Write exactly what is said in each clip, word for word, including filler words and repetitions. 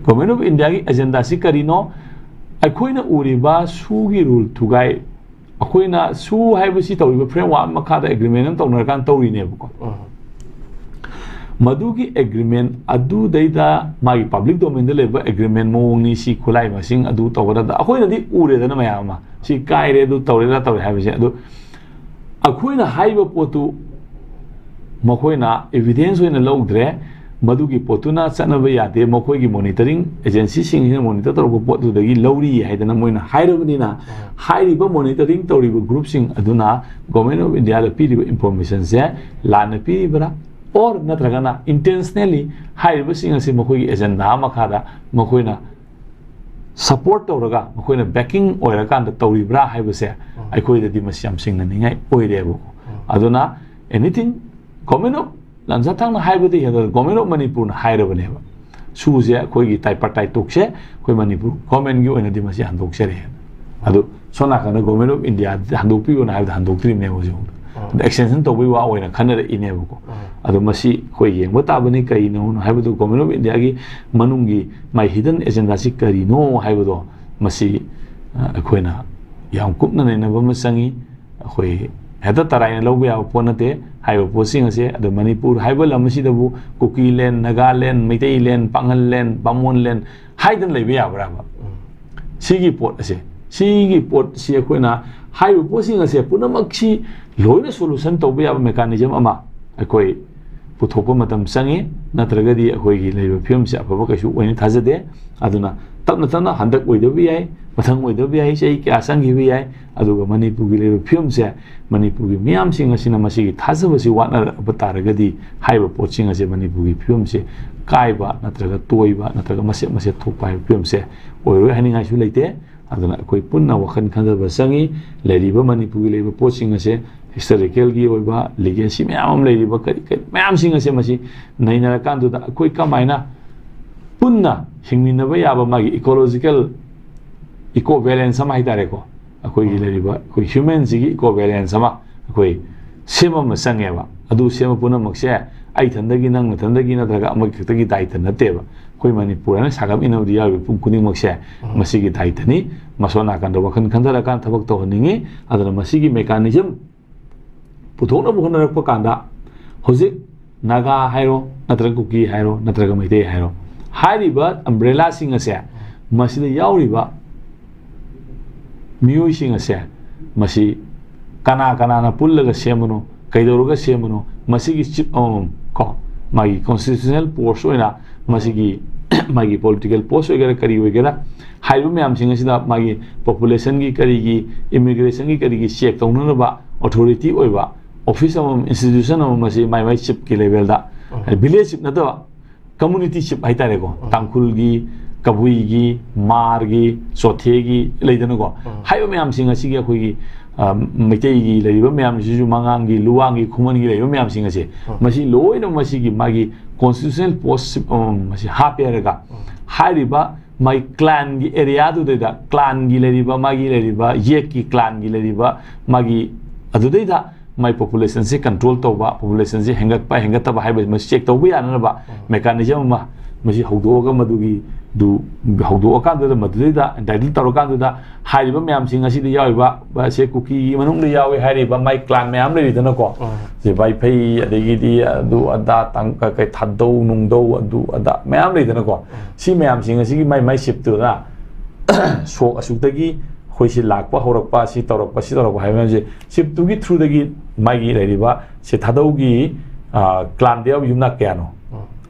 Government of ꯏꯟꯗꯤꯌꯥꯒꯤ ꯑꯦꯖꯦꯟꯗꯥꯁꯤ ꯀꯔꯤꯅꯣ? ꯑꯩꯈꯣꯏꯅ ꯎꯔꯤꯕ ꯁꯨꯒꯤ ꯔꯨꯜ ꯊꯨꯒꯥꯏ, ꯑꯩꯈꯣꯏꯅ ꯁꯨ ꯍꯥꯏꯕꯁꯤ ꯇꯧꯔꯤꯕ ꯐ꯭ꯔꯦꯝꯋꯥꯔꯛ ꯃꯈꯥꯗ ꯑꯦꯒ꯭ꯔꯤꯃꯦꯟ ꯑꯃ ꯇꯧꯅꯔꯀꯥꯟꯗ ꯇꯧꯔꯤꯅꯦꯕꯀꯣ꯫ ꯃꯗꯨꯒꯤ ꯑꯦꯒ꯭ꯔꯤꯃꯦꯟ ꯑꯗꯨꯗꯩꯗ ꯃꯥꯒꯤ ꯄꯕ꯭ꯂꯤꯛ ꯗꯣꯃꯦꯟꯗ ꯂꯩꯕ ꯑꯦꯒ꯭ꯔꯤꯃꯦꯟ ꯃꯑꯣꯡꯅꯤ, ꯁꯤ ꯈꯨꯠꯂꯥꯏ ꯃꯁꯤꯡ ꯑꯗꯨ ꯇꯧꯒꯗꯕꯗ ꯑꯩꯈꯣꯏꯅꯗꯤ ꯎꯔꯦꯗꯅ ꯃꯌꯥꯝ ꯑꯃ, ꯁꯤ ꯀꯥꯏꯔꯦ, ꯑꯗꯨ ꯇꯧꯔꯦ, ꯑꯗꯥ ꯇꯧꯔꯦ ꯍꯥꯏꯕꯁꯦ꯫ ꯑꯗꯨ ꯑꯩꯈꯣꯏꯅ ꯍꯥꯏꯕ ꯄꯣꯠꯇꯨ ꯃꯈꯣꯏꯅ ꯏꯚꯤꯗꯦꯟꯁ ꯑꯣꯏꯅ ꯂꯧꯗ꯭ꯔꯦ, ꯃꯗꯨꯒꯤ ꯄꯣꯠꯇꯨꯅ ꯆꯠꯅꯕ ꯌꯥꯗꯦ, ꯃꯈꯣꯏꯒꯤ ꯃꯣꯅꯤꯇꯔꯤꯡ ꯑꯦꯖꯦꯟꯁꯤꯁꯤꯡꯁꯤꯅ ꯃꯣꯅꯤꯇꯔ ꯇꯧꯔꯛꯄ ꯄꯣꯠꯇꯨꯗꯒꯤ ꯂꯧꯔꯤ ꯍꯥꯏꯗꯅ ꯃꯣꯏꯅ ꯍꯥꯏꯔꯕꯅꯤꯅ, ꯍꯥꯏꯔꯤꯕ ꯃꯣꯅꯤꯇꯔꯤꯡ ꯇꯧꯔꯤꯕ ꯒ꯭ꯔꯨꯞꯁꯤꯡ ꯑꯗꯨꯅ ꯒꯣꯔꯃꯦꯟ ꯑꯣꯐ ꯏꯟꯗꯤꯌꯥꯗ ꯄꯤꯔꯤꯕ ꯏꯟꯐꯣꯔꯃꯦꯁꯟꯁꯦ ꯂꯥꯟꯅ ꯄꯤꯔꯤꯕ꯭ꯔꯥ, ꯑꯣꯔ ꯅꯠꯇ꯭ꯔꯒꯅ ꯏꯟꯇꯦꯟꯁꯅꯦꯜꯂꯤ ꯍꯥꯏꯔꯤꯕꯁꯤꯡ ꯑꯁꯤ ꯃꯈꯣꯏꯒꯤ ꯑꯦꯖꯦꯟꯗꯥ ꯃꯈꯥꯗ ꯃꯈꯣꯏꯅ ꯁꯄꯣꯔꯠ ꯇꯧꯔꯒ, ꯃꯈꯣꯏꯅ ꯕꯦꯀꯤꯡ ꯑꯣꯏꯔꯀꯥꯟꯗ ꯇꯧꯔꯤꯕ꯭ꯔꯥ ꯍꯥꯏꯕꯁꯦ ꯑꯩꯈꯣꯏꯗꯗꯤ ꯃꯁꯤ ꯌꯥꯝ ꯆꯤꯡꯅꯅꯤꯡꯉꯥꯏ ꯑꯣꯏꯔꯦꯕꯀꯣ꯫ ꯑꯗꯨꯅ ꯑꯦꯅꯤꯊꯤꯡ ꯒꯣꯔꯃꯦꯟ ꯑꯣꯐ ꯂꯝꯖꯥꯊꯥꯡꯅ ꯍꯥꯏꯕꯗꯒꯤ ꯍꯦꯟꯗꯣꯛꯅ ꯒꯣꯔꯃꯦꯟ ꯑꯣꯐ ꯃꯅꯤꯄꯨꯔꯅ ꯍꯥꯏꯔꯕꯅꯦꯕ, ꯁꯨꯁꯦ ꯑꯩꯈꯣꯏꯒꯤ ꯇ꯭ꯔꯥꯏꯄꯥꯔꯇꯥꯏꯠ ꯇꯣꯛꯁꯦ, ꯑꯩꯈꯣꯏ ꯃꯅꯤꯄꯨꯔ ꯒꯣꯔꯃꯦꯟꯒꯤ ꯑꯣꯏꯅꯗꯤ ꯃꯁꯤ ꯍꯟꯗꯣꯛꯆꯔꯦ꯫ ꯑꯗꯨ ꯁꯣꯝ ꯅꯥꯀꯟꯗ ꯒꯣꯔꯃꯦꯟ ꯑꯣꯐ ꯏꯟꯗꯤꯌꯥ ꯍꯟꯗꯣꯛꯄꯤꯌꯣꯅ ꯍꯥꯏꯕꯗ ꯍꯟꯗꯣꯛꯇ꯭ꯔꯤꯕꯅꯦꯕ ꯍꯧꯖꯤꯛ ꯐꯥꯎꯗ꯫ ꯑꯗ ꯑꯦꯛꯁꯇꯦꯟꯁꯟ ꯇꯧꯕꯒꯤ ꯋꯥ ꯑꯣꯏꯅ ꯈꯟꯅꯔꯛꯏꯅꯦꯕꯀꯣ꯫ ꯑꯗꯣ ꯃꯁꯤ ꯑꯩꯈꯣꯏ ꯌꯦꯡꯕ ꯇꯥꯕꯅꯤ, ꯀꯔꯤꯅꯣ ꯍꯥꯏꯕꯗꯨ ꯒꯣꯔꯃꯦꯟ ꯑꯣꯐ ꯏꯟꯗꯤꯌꯥꯒꯤ ꯃꯅꯨꯡꯒꯤ ꯃꯥꯏ ꯍꯤꯗꯟ ꯑꯦꯖꯦꯟꯗꯥꯁꯤ ꯀꯔꯤꯅꯣ ꯍꯥꯏꯕꯗꯣ ꯃꯁꯤ, ꯑ, ꯑꯩꯈꯣꯏꯅ ꯌꯥꯝ ꯀꯨꯞꯅ ꯅꯩꯅꯕ ꯑꯃ ꯆꯪꯉꯤ꯫ ꯑꯩꯈꯣꯏ ꯍꯦꯛꯇ ꯇꯔꯥꯏꯅ ꯂꯧꯕ ꯌꯥꯕ ꯄꯣꯠ ꯅꯠꯇꯦ ꯍꯥꯏꯔꯤꯕ ꯄꯣꯠꯁꯤꯡ ꯑꯁꯦ꯫ ꯑꯗꯣ ꯃꯅꯤꯄꯨꯔ ꯍꯥꯏꯕ ꯂꯝ ꯑꯁꯤꯗꯕꯨ ꯀꯨꯀꯤ ꯂꯦꯟ, ꯅꯥꯒꯥ ꯂꯦꯟ, ꯃꯩꯇꯩ ꯂꯦꯟ, ꯄꯥꯉꯜ ꯂꯦꯟ, ꯕꯥꯃꯣꯟ ꯂꯦꯟ ꯍꯥꯏꯗꯅ ꯂꯩꯕ ꯌꯥꯕ꯭ꯔꯥꯕ? ꯁꯤꯒꯤ ꯄꯣꯠ ꯑꯁꯦ, ꯁꯤꯒꯤ ꯄꯣꯠꯁꯤ ꯑꯩꯈꯣꯏꯅ ꯍꯥꯏꯔꯤꯕ ꯄꯣꯠꯁꯤꯡ ꯑꯁꯦ ꯄꯨꯝꯅꯃꯛꯁꯤ ꯂꯣꯏꯅ ꯁꯣꯂꯨꯁꯟ ꯇꯧꯕ ꯌꯥꯕ ꯃꯦꯀꯥꯅꯤꯖꯝ ꯑꯃ ꯑꯩꯈꯣꯏ ꯄꯨꯊꯣꯛꯄ ꯃꯇꯝ ꯆꯪꯉꯤ, ꯅꯠꯇ꯭ꯔꯒꯗꯤ ꯑꯩꯈꯣꯏꯒꯤ ꯂꯩꯔꯤꯕ ꯐꯤꯕꯝꯁꯦ ꯑꯐꯕ ꯀꯩꯁꯨ ꯑꯣꯏꯅꯤ ꯊꯥꯖꯗꯦ꯫ ꯑꯗꯨꯅ ꯇꯞꯅ ꯇꯞꯅ ꯍꯟꯗꯛ ꯑꯣꯏꯗꯕ ꯌꯥꯏ, ꯃꯊꯪ ꯑꯣꯏꯗꯕ ꯌꯥꯏ, ꯆꯍꯤ ꯀꯌꯥ ꯆꯪꯈꯤꯕ ꯌꯥꯏ, ꯑꯗꯨꯒ ꯃꯅꯤꯄꯨꯔꯒꯤ ꯂꯩꯔꯤꯕ ꯐꯤꯕꯝꯁꯦ, ꯃꯅꯤꯄꯨꯔꯒꯤ ꯃꯤꯌꯥꯝꯁꯤꯡ ꯑꯁꯤꯅ ꯃꯁꯤꯒꯤ ꯊꯥꯖꯕꯁꯤ ꯋꯥꯠꯅꯔꯛꯄ ꯇꯥꯔꯒꯗꯤ ꯍꯥꯏꯔꯤꯕ ꯄꯣꯠꯁꯤꯡ ꯑꯁꯦ ꯃꯅꯤꯄꯨꯔꯒꯤ ꯐꯤꯕꯝꯁꯦ ꯀꯥꯏꯕ ꯅꯠꯇ꯭ꯔꯒ ꯇꯣꯏꯕ ꯅꯠꯇ꯭ꯔꯒ ꯃꯆꯦꯠ ꯃꯆꯦꯠ ꯊꯣꯛꯄ ꯍꯥꯏꯕ ꯐꯤꯕꯝꯁꯦ ꯑꯣꯏꯔꯣꯏ ꯍꯥꯏꯅꯤꯡꯉꯥꯏꯁꯨ ꯂꯩꯇꯦ꯫ ꯑꯗꯨꯅ ꯑꯩꯈꯣꯏ ꯄꯨꯟꯅ ꯋꯥꯈꯜ ꯈꯟꯊꯕ ꯆꯪꯉꯤ꯫ ꯂꯩꯔꯤꯕ ꯃꯅꯤꯄꯨꯔꯒꯤ ꯂꯩꯔꯤꯕ ꯄꯣꯠꯁꯤꯡ ꯑꯁꯦ ꯍꯤꯁꯇꯣꯔꯤꯀꯦꯜꯒꯤ ꯑꯣꯏꯕ ꯂꯤꯒꯦꯁꯤ ꯃꯌꯥꯝ ꯑꯃ ꯂꯩꯔꯤꯕ ꯀꯔꯤ ꯀꯔꯤ ꯃꯌꯥꯝꯁꯤꯡ ꯑꯁꯦ ꯃꯁꯤ ꯅꯩꯅꯔꯀꯥꯟꯗꯨꯗ ꯑꯩꯈꯣꯏ ꯀꯃꯥꯏꯅ ꯄꯨꯟꯅ ꯍꯤꯡꯃꯤꯟꯅꯕ ꯌꯥꯕ ꯃꯥꯒꯤ ꯏꯀꯣꯂꯣꯖꯤꯀꯦꯜ ꯏꯀꯣ ꯕꯦꯂꯦꯟꯁ ꯑꯃ ꯍꯥꯏꯇꯥꯔꯦꯀꯣ, ꯑꯩꯈꯣꯏꯒꯤ ꯂꯩꯔꯤꯕ ꯑꯩꯈꯣꯏ ꯍ꯭ꯌꯨꯃꯦꯟꯁꯤꯒꯤ ꯏꯀꯣ ꯕꯦꯂꯦꯟꯁ ꯑꯃ ꯑꯩꯈꯣꯏ ꯁꯦꯝꯕ ꯑꯃ ꯆꯪꯉꯦꯕ꯫ ꯑꯗꯨ ꯁꯦꯝꯕ ꯄꯨꯝꯅꯃꯛꯁꯦ ꯑꯩ ꯏꯊꯟꯗꯒꯤ, ꯅꯪ ꯅꯊꯟꯗꯒꯤ ꯅꯠꯇ꯭ꯔꯒ ꯑꯃꯒꯤ ꯈꯛꯇꯒꯤ ꯗꯥꯏꯇ ꯅꯠꯇꯦꯕ꯫ ꯑꯩꯈꯣꯏ ꯃꯅꯤꯄꯨꯔ ꯍꯥꯏꯅ ꯁꯥꯒꯠꯃꯤꯟꯅꯕꯗ ꯌꯥꯎꯔꯤꯕ ꯃꯤꯄꯨꯝ ꯈꯨꯗꯤꯡꯃꯛꯁꯦ ꯃꯁꯤꯒꯤ ꯗꯥꯏꯇꯅꯤ꯫ ꯃꯁꯣꯝ ꯅꯥꯀꯟꯗ ꯋꯥꯈꯜ ꯈꯟꯊꯔꯀꯥꯟꯗ ꯊꯕꯛ ꯇꯧꯍꯟꯅꯤꯡꯉꯤ꯫ ꯑꯗꯨꯅ ꯃꯁꯤꯒꯤ mechanism ꯄꯨꯊꯣꯛꯅꯕ ꯍꯣꯠꯅꯔꯛꯄ ꯀꯥꯟꯗ ꯍꯧꯖꯤꯛ ꯅꯥꯒꯥ ꯍꯥꯏꯔꯣ, ꯅꯠꯇ꯭ꯔꯒ ꯀꯨꯀꯤ ꯍꯥꯏꯔꯣ, ꯅꯠꯇ꯭ꯔꯒ ꯃꯩꯇꯩ ꯍꯥꯏꯔꯣ, ꯍꯥꯏꯔꯤꯕ umbrellaꯁꯤꯡ ꯑꯁꯦ ꯃꯁꯤꯗ ꯌꯥꯎꯔꯤꯕ ꯃꯤꯑꯣꯏꯁꯤꯡ ꯑꯁꯦ ꯃꯁꯤ ꯀꯅꯥ ꯀꯅꯥꯅ ꯄꯨꯜꯂꯒ ꯁꯦꯝꯕꯅꯣ, ꯀꯩꯗꯧꯔꯒ ꯁꯦꯝꯕꯅꯣ, ꯃꯁꯤꯒꯤ ꯆꯤꯞ ꯑꯃꯃꯝ ꯀꯣ, ꯃꯥꯒꯤ constitutional post ꯑꯣꯏꯅ ꯃꯁꯤꯒꯤ ꯃꯥꯒꯤ political post ꯑꯣꯏꯒꯦꯔꯥ ꯀꯔꯤ ꯑꯣꯏꯒꯦꯔꯥ, ꯍꯥꯏꯔꯤꯕ ꯃꯌꯥꯝꯁꯤꯡ ꯑꯁꯤꯗ ꯃꯥꯒꯤ populationꯒꯤ ꯀꯔꯤꯒꯤ, immigrationꯒꯤ ꯀꯔꯤꯒꯤ check ꯇꯧꯅꯅꯕ authority ꯑꯣꯏꯕ office ꯑꯃꯃꯝ, institution ꯑꯃꯃꯝ ꯑꯁꯤ ꯃꯥꯏ ꯃꯥꯏ chiefꯀꯤ levelꯗ, ꯎꯝ꯫ Village chief ꯅꯠꯇꯕ community chief ꯍꯥꯏꯇꯥꯔꯦꯀꯣ, ꯎꯝ꯫ ꯇꯥꯡꯈꯨꯜꯒꯤ, ꯀꯕꯨꯏꯒꯤ, ꯃꯥꯔꯒꯤ, ꯆꯣꯊꯦꯒꯤ ꯂꯩꯗꯅꯀꯣ, ꯎꯝ꯫ ꯍꯥꯏꯔꯤꯕ ꯃꯌꯥꯝꯁꯤꯡ ꯑꯁꯤꯒꯤ ꯑꯩꯈꯣꯏꯒꯤ, ꯑ, ꯃꯩꯇꯩꯒꯤ ꯂꯩꯔꯤꯕ ꯃꯌꯥꯝꯁꯤꯁꯨ, ꯃꯉꯥꯡꯒꯤ, ꯂꯨꯋꯥꯡꯒꯤ, ꯈꯨꯃꯟꯒꯤ ꯂꯩꯔꯤꯕ ꯃꯌꯥꯝꯁꯤꯡ ꯑꯁꯦ, ꯎꯝ꯫ ꯃꯁꯤ ꯂꯣꯏꯅ ꯃꯁꯤꯒꯤ ꯃꯥꯒꯤ constitutional post ꯑꯃꯃꯝ ꯃꯁꯤ ꯍꯥꯞꯄꯦ ꯍꯥꯏꯔꯒ, ꯎꯝ꯫ ꯍꯥꯏꯔꯤꯕ ꯃꯥꯒꯤ clanꯒꯤ areaꯗꯨꯗꯩꯗ, clanꯒꯤ ꯂꯩꯔꯤꯕ, ꯃꯥꯒꯤ ꯂꯩꯔꯤꯕ ꯌꯦꯛꯀꯤ clanꯒꯤ ꯂꯩꯔꯤꯕ ꯃꯥꯒꯤ, ꯑꯗꯨꯗꯩꯗ ꯃꯥꯒꯤ populationꯁꯦ control ꯇꯧꯕ, populationꯁꯦ ꯍꯦꯟꯒꯠꯄ ꯍꯦꯟꯒꯠꯇꯕ ꯍꯥꯏꯕꯁꯤ ꯃꯁꯤ check ꯇꯧꯕ ꯌꯥꯅꯅꯕ ꯎꯝ꯫ Mechanism ꯑꯃ ꯃꯁꯤ ꯍꯧꯗꯣꯛꯑꯒ, ꯃꯗꯨꯒꯤꯗꯨ ꯍꯧꯗꯣꯛꯑꯀꯥꯟꯗꯨꯗ, ꯃꯗꯨꯗꯩꯗ entitle ꯇꯧꯔꯀꯥꯟꯗꯨꯗ ꯍꯥꯏꯔꯤꯕ ꯃꯌꯥꯝꯁꯤꯡ ꯑꯁꯤꯗ ꯌꯥꯎꯔꯤꯕ, ꯁꯦ ꯀꯨꯀꯤꯒꯤ ꯃꯅꯨꯡꯗ ꯌꯥꯎꯏ ꯍꯥꯏꯔꯤꯕ ꯃꯥꯏ clan ꯃꯌꯥꯝ ꯂꯩꯔꯤꯗꯅꯀꯣ꯫ ꯎꯝ꯫ ꯁꯦ ꯋꯥꯏꯐꯩ, ꯑꯗꯒꯤꯗꯤ ꯑꯗꯨ ꯑꯗꯥ, ꯇꯥꯡ-, ꯀ-, ꯀꯩ, ꯊꯥꯗꯧ ꯅꯨꯡꯗꯧ, ꯑꯗꯨ ꯑꯗꯥ ꯃꯌꯥꯝ ꯂꯩꯗꯅꯀꯣ꯫ ꯎꯝ꯫ ꯁꯤ ꯃꯌꯥꯝꯁꯤꯡ ꯑꯁꯤꯒꯤ ꯃꯥꯏ ꯃꯥꯏ chiefꯇꯨꯅ ꯁꯣꯛ ꯑꯁꯨꯛꯇꯒꯤ ꯑꯩꯈꯣꯏ ꯁꯤ ꯂꯥꯛꯄ ꯍꯧꯔꯛꯄ, ꯁꯤ ꯇꯧꯔꯛꯄ, ꯁꯤ ꯇꯧꯔꯛꯄ ꯍꯥꯏꯕ ꯃꯌꯥꯝꯁꯦ chiefꯇꯨꯒꯤ throughꯗꯒꯤ ꯃꯥꯒꯤ ꯂꯩꯔꯤꯕ ꯁꯦ ꯊꯥꯗꯧꯒꯤ, ꯑ, clanꯗ ꯌꯥꯎꯕ ꯌꯨꯝꯅꯥꯛ ꯀꯌꯥꯅꯣ? ꯎꯝ꯫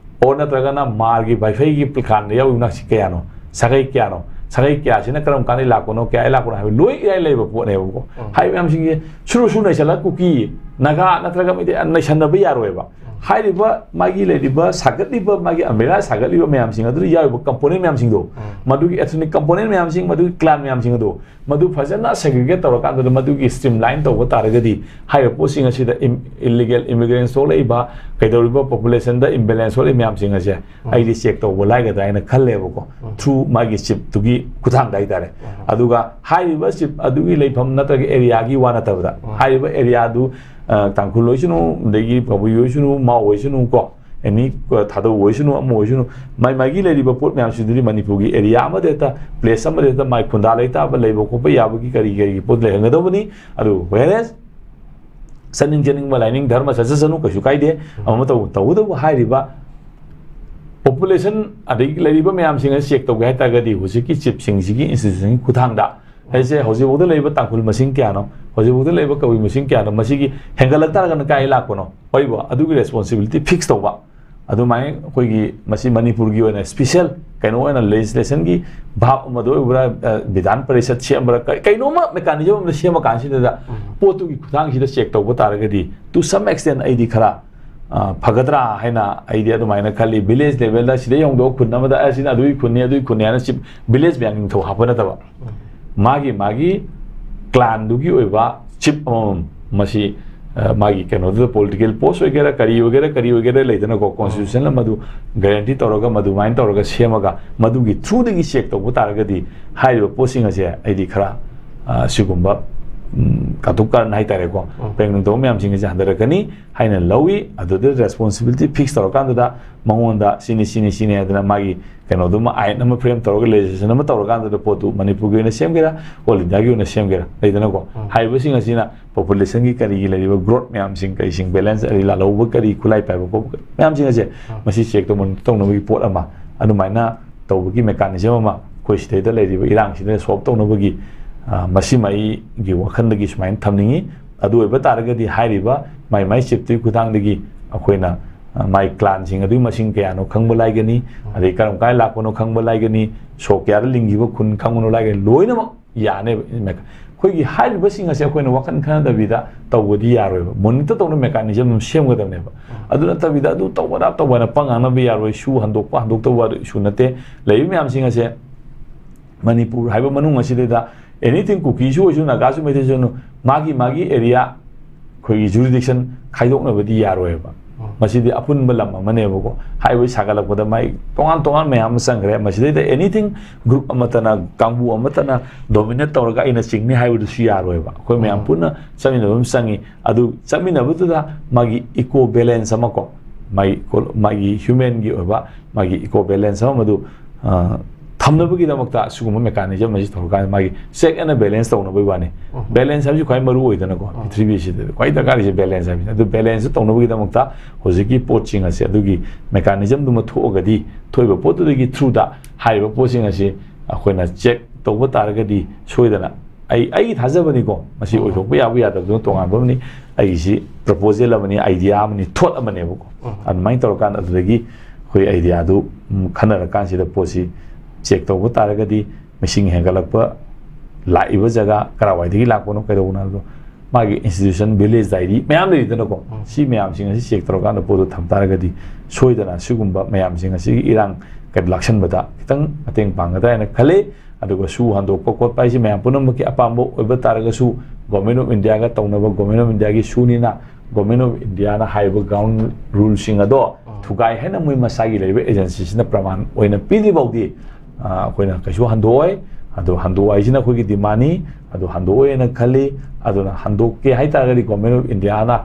Or ꯅꯠꯇ꯭ꯔꯒꯅ ꯃꯥꯔꯒꯤ ꯋꯥꯏꯐꯩꯒꯤ clanꯗ ꯌꯥꯎꯕ ꯌꯨꯝꯅꯥꯛꯁꯤ ꯀꯌꯥꯅꯣ? ꯁꯥꯒꯩ ꯀꯌꯥꯅꯣ? ꯁꯥꯒꯩ ꯀꯌꯥꯁꯤꯅ ꯀꯔꯝ ꯀꯥꯟꯗ ꯂꯥꯛꯄꯅꯣ? ꯀꯌꯥ ꯂꯥꯛꯄꯅꯣ ꯍꯥꯏꯕ ꯂꯣꯏ ꯏꯔꯥꯏ ꯂꯩꯕ ꯄꯣꯠꯅꯦꯕꯀꯣ꯫ ꯎꯝ꯫ ꯍꯥꯏꯔꯤꯕ ꯃꯌꯥꯝꯁꯤꯡꯁꯦ ꯁꯨꯔꯨ ꯁꯨꯔꯨ ꯅꯩꯁꯜꯂꯒ ꯀꯨꯀꯤ, ꯅꯥꯒꯥ ꯅꯠꯇ꯭ꯔꯒ ꯃꯩꯇꯩ ꯅꯩꯁꯟꯅꯕ ꯌꯥꯔꯣꯏꯕ꯫ ꯎꯝ꯫ ꯍꯥꯏꯔꯤꯕ ꯃꯥꯒꯤ ꯂꯩꯔꯤꯕ ꯁꯥꯒꯠꯂꯤꯕ, ꯃꯥꯒꯤ umbrella ꯁꯥꯒꯠꯂꯤꯕ ꯃꯌꯥꯝꯁꯤꯡ ꯑꯗꯨꯗ ꯌꯥꯎꯔꯤꯕ component ꯃꯌꯥꯝꯁꯤꯡꯗꯣ, ꯎꯝ꯫ ꯃꯗꯨꯒꯤ ethnic component ꯃꯌꯥꯝꯁꯤꯡ, ꯃꯗꯨꯒꯤ clan ꯃꯌꯥꯝꯁꯤꯡ ꯑꯗꯣ, ꯃꯗꯨ ꯐꯖꯅ segregate ꯇꯧꯔꯀꯥꯟꯗꯨꯗ ꯃꯗꯨꯒꯤ streamline ꯇꯧꯕ ꯇꯥꯔꯒꯗꯤ ꯍꯥꯏꯔꯤꯕ ꯄꯣꯠꯁꯤꯡ ꯑꯁꯤꯗ ꯏꯝ-, illegal immigrants ꯊꯣꯛꯂꯛꯏꯕ, ꯀꯩꯗꯧꯔꯤꯕ populationꯗ imbalance ꯊꯣꯛꯂꯛꯏ ꯃꯌꯥꯝꯁꯤꯡ ꯑꯁꯦ ꯎꯝ꯫ ꯑꯩꯗꯤ check ꯇꯧꯕ ꯂꯥꯏꯒꯗ꯭ꯔꯥ ꯍꯥꯏꯅ ꯈꯜꯂꯦꯕꯀꯣ, ꯎꯝ꯫ Through ꯃꯥꯒꯤ chiefꯇꯨꯒꯤ ꯈꯨꯠꯊꯥꯡꯗ ꯍꯥꯏꯇꯥꯔꯦ꯫ ꯎꯝ꯫ ꯑꯗꯨꯒ ꯍꯥꯏꯔꯤꯕ chief ꯑꯗꯨꯒꯤ ꯂꯩꯐꯝ ꯅꯠꯇ꯭ꯔꯒ areaꯒꯤ ꯋꯥ ꯅꯠꯇꯕꯗ, ꯎꯝ꯫ ꯍꯥꯏꯔꯤꯕ areaꯗꯨ, ꯑ, ꯇꯥꯡꯈꯨꯜ ꯑꯣꯏꯁꯅꯨ, ꯑꯗꯒꯤ ꯀꯕꯨꯏ ꯑꯣꯏꯁꯅꯨ, ꯃꯥꯎ ꯑꯣꯏꯁꯅꯨ ꯀꯣ, ꯑꯦꯅꯤ ꯊꯥꯗꯧ ꯑꯣꯏꯁꯅꯨ, ꯑꯃ ꯑꯣꯏꯁꯅꯨ, ꯃꯥꯏ ꯃꯥꯏꯒꯤ ꯂꯩꯔꯤꯕ ꯄꯣꯠ ꯃꯌꯥꯝꯁꯤꯗꯨꯗꯤ ꯃꯅꯤꯄꯨꯔꯒꯤ ꯑꯦꯔꯤꯌꯥ ꯑꯃꯗ ꯍꯦꯛꯇ, ꯄ꯭ꯂꯦꯁ ꯑꯃꯗ ꯍꯦꯛꯇ ꯃꯥꯏ ꯈꯨꯟꯗꯥ ꯂꯩꯇꯥꯕ, ꯂꯩꯕ ꯈꯣꯠꯄ ꯌꯥꯕꯒꯤ ꯀꯔꯤ ꯀꯔꯤꯒꯤ ꯄꯣꯠ ꯂꯩꯍꯟꯒꯗꯧꯕꯅꯤ꯫ ꯑꯗꯨ whereas ꯆꯠꯅꯤꯡ ꯆꯠꯅꯤꯡꯕ ꯂꯥꯏꯅꯤꯡ ꯙꯔꯃ ꯆꯠꯆꯁꯅꯨ, ꯀꯩꯁꯨ ꯀꯥꯏꯗꯦ꯫ ꯑꯃ ꯇꯧ-, ꯇꯧꯕꯇꯕꯨ ꯍꯥꯏꯔꯤꯕ ꯄꯣꯄꯨꯂꯦꯁꯟ ꯑꯗꯒꯤ ꯂꯩꯔꯤꯕ ꯃꯌꯥꯝꯁꯤꯡ ꯑꯁꯤ ꯆꯦꯛ ꯇꯧꯒꯦ ꯍꯥꯏ ꯇꯥꯔꯒꯗꯤ ꯍꯧꯖꯤꯛꯀꯤ ꯆꯤꯞꯁꯤꯡꯁꯤꯒꯤ ꯏꯟꯁꯇꯤꯇ꯭ꯌꯨꯁꯟꯒꯤ ꯈꯨꯠꯊꯥꯡꯗ ꯍꯥꯏꯁꯦ, ꯍꯧꯖꯤꯛꯐꯥꯎꯗ ꯂꯩꯕ ꯇꯥꯡꯈꯨꯜ ꯃꯁꯤꯡ ꯀꯌꯥꯅꯣ, ꯍꯧꯖꯤꯛꯐꯥꯎꯗ ꯂꯩꯕ ꯀꯕꯨꯏ ꯃꯁꯤꯡ ꯀꯌꯥꯅꯣ, ꯃꯁꯤꯒꯤ ꯍꯦꯟꯒꯠꯂꯛ ꯇꯥꯔꯒꯅ ꯀꯥꯏ ꯂꯥꯛꯄꯅꯣ? ꯍꯣꯏꯕ, ꯑꯗꯨꯒꯤ ꯔꯦꯁꯄꯣꯟꯁꯤꯕꯤꯂꯤꯇꯤ ꯐꯤꯛꯁ ꯇꯧꯕ꯫ ꯑꯗꯨꯃꯥꯏꯅ ꯑꯩꯈꯣꯏꯒꯤ ꯃꯁꯤ ꯃꯅꯤꯄꯨꯔꯒꯤ ꯑꯣꯏꯅ ꯁ꯭ꯄꯤꯁꯦꯜ ꯀꯩꯅꯣ ꯑꯣꯏꯅ ꯂꯦꯖꯤꯁꯂꯦꯁꯟꯒꯤ ꯚꯥꯞ ꯑꯃꯗ ꯑꯣꯏꯕ꯭ꯔꯥ, ꯑ, ꯕꯤꯙꯥꯟ ꯄꯔꯤꯁꯠ ꯁꯦꯝꯕ꯭ꯔꯥ, ꯀ-, ꯀꯩꯅꯣꯝꯃ ꯃꯦꯀꯥꯅꯤꯖꯝ ꯑꯃ ꯁꯦꯝꯃ ꯀꯥꯟꯁꯤꯗ ꯄꯣꯠꯇꯨꯒꯤ ꯈꯨꯠꯊꯥꯡꯁꯤꯗ ꯆꯦꯛ ꯇꯧꯕ ꯇꯥꯔꯒꯗꯤ, to some extent ꯑꯩꯗꯤ ꯈꯔ, ꯑ, ꯐꯒꯗ꯭ꯔꯥ ꯍꯥꯏꯅ ꯑꯩꯗꯤ ꯑꯗꯨꯃꯥꯏꯅ ꯈꯜꯂꯤ꯫ ꯚꯤꯂꯦꯖ ꯂꯦꯚꯦꯜꯗ ꯁꯤꯗꯩ ꯍꯧꯗꯣꯛꯑ ꯈꯨꯟ ꯑꯃꯗ, "ꯑ, ꯁꯤꯅ ꯑꯗꯨꯒꯤ ꯈꯨꯟꯅꯤ, ꯑꯗꯨꯒꯤ ꯈꯨꯟꯅꯤ" ꯍꯥꯏꯅ ꯆꯤꯞ ꯚꯤꯂꯦꯖ ꯃꯌꯥꯝꯒꯤ ꯅꯤꯡꯊꯧ ꯍꯥꯞꯄ ꯅꯠꯇꯕ, ꯃꯥꯒꯤ ꯃꯥꯒꯤ ꯀ꯭ꯂꯥꯟꯗꯨꯒꯤ ꯑꯣꯏꯕ ꯆꯤꯞ ꯑꯃꯃꯝ, ꯃꯁꯤ, ꯑ, ꯃꯥꯒꯤ ꯀꯩꯅꯣꯗꯨꯗ ꯄꯣꯂꯤꯇꯤꯀꯦꯜ ꯄꯣꯁ ꯑꯣꯏꯒꯦꯔꯥ, ꯀꯔꯤ ꯑꯣꯏꯒꯦꯔꯥ, ꯀꯔꯤ ꯑꯣꯏꯒꯦꯔꯥ ꯂꯩꯗꯅꯀꯣ, ꯀꯣꯟꯁꯇꯤꯇ꯭ꯌꯨꯁꯟꯅ ꯃꯗꯨ ꯒꯥꯔꯦꯟꯇꯤ ꯇꯧꯔꯒ, ꯃꯗꯨꯃꯥꯏꯅ ꯇꯧꯔꯒ ꯁꯦꯝꯃꯒ, ꯃꯗꯨꯒꯤ ꯊ꯭ꯔꯨꯗꯒꯤ ꯆꯦꯛ ꯇꯧꯕ ꯇꯥꯔꯒꯗꯤ ꯍꯥꯏꯔꯤꯕ ꯄꯣꯠꯁꯤꯡ ꯑꯁꯦ ꯑꯩꯗꯤ ꯈꯔ, ꯑ, ꯁꯤꯒꯨꯝꯕ, ꯎꯝ, ꯀꯥꯇꯨꯛ ꯀꯥꯔꯟ ꯍꯥꯏꯇꯥꯔꯦꯀꯣ, ꯎꯝ꯫ ꯄ꯭ꯔꯦꯡꯅꯨꯡ ꯇꯧꯕ ꯃꯌꯥꯝꯁꯤꯡ ꯑꯁꯦ ꯍꯟꯊꯔꯛꯀꯅꯤ ꯍꯥꯏꯅ ꯂꯧꯏ꯫ ꯑꯗꯨꯗ ꯔꯦꯁꯄꯣꯟꯁꯤꯕꯤꯂꯤꯇꯤ ꯐꯤꯛꯁ ꯇꯧꯔꯀꯥꯟꯗꯨꯗ ꯃꯉꯣꯟꯗ ꯁꯤꯅꯤ, ꯁꯤꯅꯤ, ꯁꯤꯅꯤ ꯍꯥꯏꯗꯅ ꯃꯥꯒꯤ ꯀꯩꯅꯣꯗꯨꯃ, ꯑꯥꯏꯟ ꯑꯃ ꯐ꯭ꯔꯦꯝ ꯇꯧꯔꯒ, ꯂꯦꯖꯤꯁꯂꯦꯁꯟ ꯑꯃ ꯇꯧꯔꯀꯥꯟꯗꯨꯗ ꯄꯣꯠꯇꯨ ꯃꯅꯤꯄꯨꯔꯒꯤ ꯑꯣꯏꯅ ꯁꯦꯝꯒꯦꯔꯥ, ꯑꯣꯜ ꯏꯟꯗꯤꯌꯥꯒꯤ ꯑꯣꯏꯅ ꯁꯦꯝꯒꯦꯔꯥ, ꯂꯩꯗꯅꯀꯣ, ꯎꯝ꯫ ꯍꯥꯏꯔꯤꯕꯁꯤꯡ ꯑꯁꯤꯅ ꯄꯣꯄꯨꯂꯦꯁꯟꯒꯤ ꯀꯔꯤꯒꯤ ꯂꯩꯔꯤꯕ ꯒ꯭ꯔꯣꯠ ꯃꯌꯥꯝꯁꯤꯡ, ꯀꯔꯤꯁꯤꯡ, ꯕꯦꯂꯦꯟꯁ, ꯑꯗꯩ ꯂꯥꯜꯍꯧꯕ ꯀꯔꯤ, ꯈꯨꯠꯂꯥꯏ ꯄꯥꯏꯕ ꯈꯣꯠꯄ ꯃꯌꯥꯝꯁꯤꯡ ꯑꯁꯦ, ꯎꯝ꯫ ꯃꯁꯤ ꯆꯦꯛ ꯇꯧꯅꯕꯒꯤ ꯄꯣꯠ ꯑꯃ, ꯑꯗꯨꯃꯥꯏꯅ ꯇꯧꯕꯒꯤ ꯃꯦꯀꯥꯅꯤꯖꯝ ꯑꯃ ꯑꯩꯈꯣꯏ ꯁꯤꯗꯩꯗ ꯂꯩꯔꯤꯕ ꯏꯔꯥꯡꯁꯤꯗ ꯁꯣꯜꯕ ꯇꯧꯅꯕꯒꯤ, ꯑ, ꯃꯁꯤꯃ ꯑꯩꯒꯤ ꯋꯥꯈꯜꯗꯒꯤ ꯁꯨꯃꯥꯏꯅ ꯊꯝꯅꯤꯡꯉꯤ꯫ ꯑꯗꯨ ꯑꯣꯏꯕ ꯇꯥꯔꯒꯗꯤ ꯍꯥꯏꯔꯤꯕ ꯃꯥꯏ ꯃꯥꯏ ꯆꯤꯞꯇꯨꯒꯤ ꯈꯨꯠꯊꯥꯡꯗꯒꯤ ꯑꯩꯈꯣꯏꯅ, ꯑ, ꯃꯥꯏ ꯀ꯭ꯂꯥꯟꯁꯤꯡ ꯑꯗꯨꯒꯤ ꯃꯁꯤꯡ ꯀꯌꯥꯅꯣ ꯈꯪꯕ ꯂꯥꯏꯒꯅꯤ, ꯑꯗꯩ ꯀꯔꯝ ꯀꯥꯏ ꯂꯥꯛꯄꯅꯣ ꯈꯪꯕ ꯂꯥꯏꯒꯅꯤ, ꯁꯣꯛ ꯀꯌꯥꯗ ꯂꯤꯡꯈꯤꯕ ꯈꯨꯟ ꯈꯪꯕꯅꯣ ꯂꯥꯏꯒꯅꯤ, ꯂꯣꯏꯅꯃꯛ ꯌꯥꯅꯦꯕ꯫ ꯑꯩꯈꯣꯏꯒꯤ ꯍꯥꯏꯔꯤꯕꯁꯤꯡ ꯑꯁꯦ ꯑꯩꯈꯣꯏꯅ ꯋꯥꯈꯜ ꯈꯟꯅꯗꯕꯤꯗ ꯇꯧꯕꯗꯤ ꯌꯥꯔꯣꯏꯕ꯫ ꯃꯣꯅꯤꯇꯔ ꯇꯧꯅ ꯃꯦꯀꯥꯅꯤꯖꯝ ꯑꯃ ꯁꯦꯝꯒꯗꯕꯅꯦꯕ꯫ ꯑꯗꯨ ꯅꯠꯇꯕꯤꯗ ꯑꯗꯨ ꯇꯧꯕ ꯑꯗꯥ ꯇꯧꯕ ꯍꯥꯏꯅ ꯄꯪ ꯉꯥꯡꯅꯕ ꯌꯥꯔꯣꯏ꯫ ꯁꯨ ꯍꯟꯗꯣꯛꯄ ꯍꯟꯗꯣꯛꯇꯕ ꯏꯁꯨ ꯅꯠꯇꯦ꯫ ꯂꯩꯔꯤꯕ ꯃꯌꯥꯝꯁꯤꯡ ꯑꯁꯦ ꯃꯅꯤꯄꯨꯔ ꯍꯥꯏꯕ ꯃꯅꯨꯡ ꯑꯁꯤꯗꯩꯗ ꯑꯦꯅꯤꯊꯤꯡ, ꯀꯨꯀꯤꯁꯨ ꯑꯣꯏꯁꯅꯨ, ꯅꯥꯒꯥꯁꯨ, ꯃꯩꯇꯩꯁꯨ ꯑꯣꯏꯁꯅꯨ, ꯃꯥꯒꯤ ꯃꯥꯒꯤ ꯑꯦꯔꯤꯌꯥ, ꯑꯩꯈꯣꯏꯒꯤ ꯖꯨꯔꯤꯗꯤꯛꯁꯟ ꯈꯥꯏꯗꯣꯛꯅꯕꯗꯤ ꯌꯥꯔꯣꯏꯕ꯫ ꯎꯝ꯫ ꯃꯁꯤꯗꯤ ꯑꯄꯨꯟꯕ ꯂꯝ ꯑꯃꯅꯦꯕꯀꯣ꯫ ꯍꯥꯏꯋꯦ ꯁꯥꯒꯠꯂꯛꯄꯗ ꯃꯥꯏ ꯇꯣꯉꯥꯟ ꯇꯣꯉꯥꯟ ꯃꯌꯥꯝ ꯑꯃ ꯆꯪꯈ꯭ꯔꯦ꯫ ꯃꯁꯤꯗꯩꯗ ꯑꯦꯅꯤꯊꯤꯡ, ꯒ꯭ꯔꯨꯞ ꯑꯃꯠꯇꯅ, ꯀꯥꯡꯕꯨ ꯑꯃꯠꯇꯅ ꯗꯣꯃꯤꯅꯦꯠ ꯇꯧꯔꯒ ꯑꯩꯅ ꯆꯤꯡꯅꯤ ꯍꯥꯏꯕꯗꯨꯁꯨ ꯌꯥꯔꯣꯏꯕ꯫ ꯑꯩꯈꯣꯏ ꯃꯌꯥꯝ ꯎꯝ꯫ ꯄꯨꯟꯅ ꯆꯠꯃꯤꯟꯅꯕ ꯑꯃ ꯆꯪꯉꯤ꯫ ꯑꯗꯨ ꯆꯠꯃꯤꯟꯅꯕꯗꯨꯗ ꯃꯥꯒꯤ ꯏꯀꯣ ꯕꯦꯂꯦꯟꯁ ꯑꯃ ꯀꯣ, ꯃꯥꯒꯤ ꯀꯣ-, ꯃꯥꯒꯤ human ꯒꯤ ꯑꯣꯏꯕ ꯃꯥꯒꯤ equivalence ꯑꯃ ꯃꯗꯨ, ꯑ, ꯊꯝꯅꯕꯒꯤꯗꯃꯛꯇ ꯑꯁꯤꯒꯨꯝꯕ mechanism ꯑꯁꯤ ꯇꯧꯔꯀꯥꯟꯗ ꯃꯥꯒꯤ check and balance ꯇꯧꯅꯕꯒꯤ ꯋꯥꯅꯤ꯫ ꯎꯝ꯫ Balance ꯍꯥꯏꯕꯁꯤ ꯈ꯭ꯋꯥꯏ ꯃꯔꯨ ꯑꯣꯏꯗꯅꯀꯣ, ꯎꯝ꯫ ꯄ꯭ꯔꯤꯊꯤꯕꯤꯁꯤꯗ ꯈ꯭ꯋꯥꯏ ꯗꯔꯀꯥꯔ ꯂꯩꯔꯤꯁꯦ balance ꯍꯥꯏꯕꯁꯤꯅ꯫ ꯑꯗꯨ balance ꯇꯧꯅꯕꯒꯤꯗꯃꯛꯇ ꯍꯧꯖꯤꯛꯀꯤ ꯄꯣꯠꯁꯤꯡ ꯑꯁꯦ, ꯑꯗꯨꯒꯤ mechanism ꯗꯨꯃ ꯊꯣꯛꯑꯒꯗꯤ, ꯊꯣꯛꯏꯕ ꯄꯣꯠꯇꯨꯗꯒꯤ through ꯗ ꯍꯥꯏꯔꯤꯕ ꯄꯣꯠꯁꯤꯡ ꯑꯁꯤ ꯑꯩꯈꯣꯏꯅ check ꯇꯧꯕ ꯇꯥꯔꯒꯗꯤ ꯁꯣꯏꯗꯅ ꯑꯩ, ꯑꯩꯒꯤ ꯊꯥꯖꯕꯅꯤꯀꯣ, ꯃꯁꯤ ꯎꯝ꯫ ꯑꯣꯏꯊꯣꯛꯄ ꯌꯥꯕ ꯌꯥꯗꯕꯗꯨꯅ ꯇꯣꯉꯥꯟꯕ ꯑꯃꯅꯤ꯫ ꯑꯩꯒꯤꯁꯤ proposal ꯑꯃꯅꯤ, idea ꯑꯃꯅꯤ, thought ꯑꯃꯅꯦꯕꯀꯣ꯫ ꯎꯝ꯫ ꯑꯗꯨꯃꯥꯏꯅ ꯇꯧꯔꯀꯥꯟꯗ ꯑꯗꯨꯗꯒꯤ ꯑꯩꯈꯣꯏ idea ꯗꯨ, ꯎꯝ, ꯈꯟꯅꯔꯀꯥꯟꯁꯤꯗ ꯄꯣꯠꯁꯤ check ꯇꯧꯕ ꯇꯥꯔꯒꯗꯤ ꯃꯤꯁꯤꯡ ꯍꯦꯟꯒꯠꯂꯛꯄ, ꯂꯥꯛꯏꯕ ꯖꯒꯥ ꯀꯔꯥꯏꯋꯥꯏꯗꯒꯤ ꯂꯥꯛꯄꯅꯣ, ꯀꯩꯗꯧꯕꯅꯣ ꯍꯥꯏꯕꯗꯣ, ꯃꯥꯒꯤ institution, village diary ꯃꯌꯥꯝ ꯂꯩꯔꯤꯗꯅꯀꯣ꯫ ꯎꯝ꯫ ꯁꯤ ꯃꯌꯥꯝꯁꯤꯡ ꯑꯁꯤ check ꯇꯧꯔꯀꯥꯟꯗ ꯄꯣꯠꯇꯨ ꯊꯝ ꯇꯥꯔꯒꯗꯤ ꯁꯣꯏꯗꯅ ꯁꯤꯒꯨꯝꯕ ꯃꯌꯥꯝꯁꯤꯡ ꯑꯁꯤꯒꯤ ꯏꯔꯥꯡ ꯀ-, ꯂꯥꯛꯁꯟꯕꯗ ꯈꯤꯇꯪ ꯃꯇꯦꯡ ꯄꯥꯡꯒꯗ꯭ꯔꯥ ꯍꯥꯏꯅ ꯈꯜꯂꯤ꯫ ꯑꯗꯨꯒ ꯁꯨ ꯍꯟꯗꯣꯛꯄ ꯈꯣꯠꯄ ꯍꯥꯏꯁꯤ ꯃꯌꯥꯝ ꯄꯨꯝꯅꯃꯛꯀꯤ ꯑꯄꯥꯝꯕ ꯑꯣꯏꯕ ꯇꯥꯔꯒꯁꯨ, Government of India ꯒ ꯇꯧꯅꯕ, Government of India ꯒꯤ ꯁꯨꯅꯤꯅ, Government of India ꯅ ꯍꯥꯏꯔꯤꯕ ground rule ꯁꯤꯡ ꯑꯗꯣ ꯎꯝ꯫ ꯊꯨꯒꯥꯏ ꯍꯥꯏꯅ ꯃꯣꯏ ꯃꯁꯥꯒꯤ ꯂꯩꯔꯤꯕ agency ꯁꯤꯅ ꯄ꯭ꯔꯃꯥꯟ ꯑꯣꯏꯅ ꯄꯤꯗ꯭ꯔꯤ ꯐꯥꯎꯗꯤ, ꯑ, ꯑꯩꯈꯣꯏꯅ ꯀꯩꯁꯨ ꯍꯟꯗꯣꯛꯑꯣꯏ꯫ ꯑꯗꯨ ꯍꯟꯗꯣꯛꯑꯣ ꯍꯥꯏꯁꯤꯅ ꯑꯩꯈꯣꯏꯒꯤ demand ꯅꯤ, ꯑꯗꯨ ꯍꯟꯗꯣꯛꯑꯣꯏꯅ ꯈꯜꯂꯤ꯫ ꯑꯗꯨꯅ ꯍꯟꯗꯣꯛꯀꯦ ꯍꯥꯏ ꯇꯥꯔꯒꯗꯤ Government of India ꯅ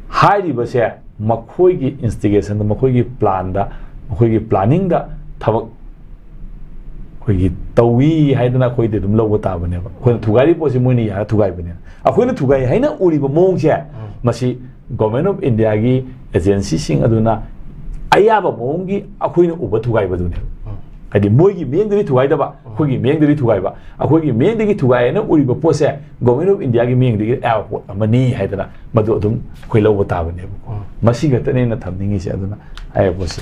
ꯍꯥꯏꯔꯤꯕꯁꯦ ꯃꯈꯣꯏꯒꯤ instigation ꯗ, ꯃꯈꯣꯏꯒꯤ plan ꯗ, ꯃꯈꯣꯏꯒꯤ planning ꯗ ꯊꯕꯛ ꯑꯩꯈꯣꯏꯒꯤ ꯇꯧꯏ ꯍꯥꯏꯗꯅ ꯑꯩꯈꯣꯏꯗꯤ ꯑꯗꯨꯝ ꯂꯧꯕ ꯇꯥꯕꯅꯦꯕ꯫ ꯑꯩꯈꯣꯏꯅ ꯊꯨꯒꯥꯏꯔꯤꯕ ꯄꯣꯠꯁꯤ ꯃꯣꯏꯅ ꯌꯥꯔ ꯊꯨꯒꯥꯏꯕꯅꯦ꯫ ꯑꯩꯈꯣꯏꯅ ꯊꯨꯒꯥꯏ ꯍꯥꯏꯅ ꯎꯔꯤꯕ ꯃꯑꯣꯡꯁꯦ, ꯎꯝ꯫ ꯃꯁꯤ Government of India ꯒꯤ agency ꯁꯤꯡ ꯑꯗꯨꯅ ꯑꯌꯥꯕ ꯃꯑꯣꯡꯒꯤ ꯑꯩꯈꯣꯏꯅ ꯎꯕ ꯊꯨꯒꯥꯏꯕꯗꯨꯅꯦꯕ꯫ ꯎꯝ꯫ ꯍꯥꯏꯗꯤ ꯃꯣꯏꯒꯤ ꯃꯤꯠꯌꯦꯡꯗꯗꯤ ꯊꯨꯒꯥꯏꯗꯕ, ꯎꯝ꯫ ꯑꯩꯈꯣꯏꯒꯤ ꯃꯤꯠꯌꯦꯡꯗꯗꯤ ꯊꯨꯒꯥꯏꯕ, ꯑꯩꯈꯣꯏꯒꯤ ꯃꯤꯠꯌꯦꯡꯗꯒꯤ ꯊꯨꯒꯥꯏ ꯍꯥꯏꯅ ꯎꯔꯤꯕ ꯄꯣꯠꯁꯦ Government of India ꯒꯤ ꯃꯤꯠꯌꯦꯡꯗꯒꯤ ꯑꯌꯥꯕ ꯄꯣꯠ ꯑꯃꯅꯤ ꯍꯥꯏꯗꯅ ꯃꯗꯨ ꯑꯗꯨꯝ ꯑꯩꯈꯣꯏ ꯂꯧꯕ ꯇꯥꯕꯅꯦꯕꯀꯣ꯫ ꯎꯝ꯫ ꯃꯁꯤ ꯈꯛꯇꯅꯦ ꯑꯩꯅ ꯊꯝꯅꯤꯡꯉꯤꯁꯦ꯫ ꯑꯗꯨꯅ ꯍꯥꯏꯔꯤꯕ ꯄꯣꯠꯁꯦ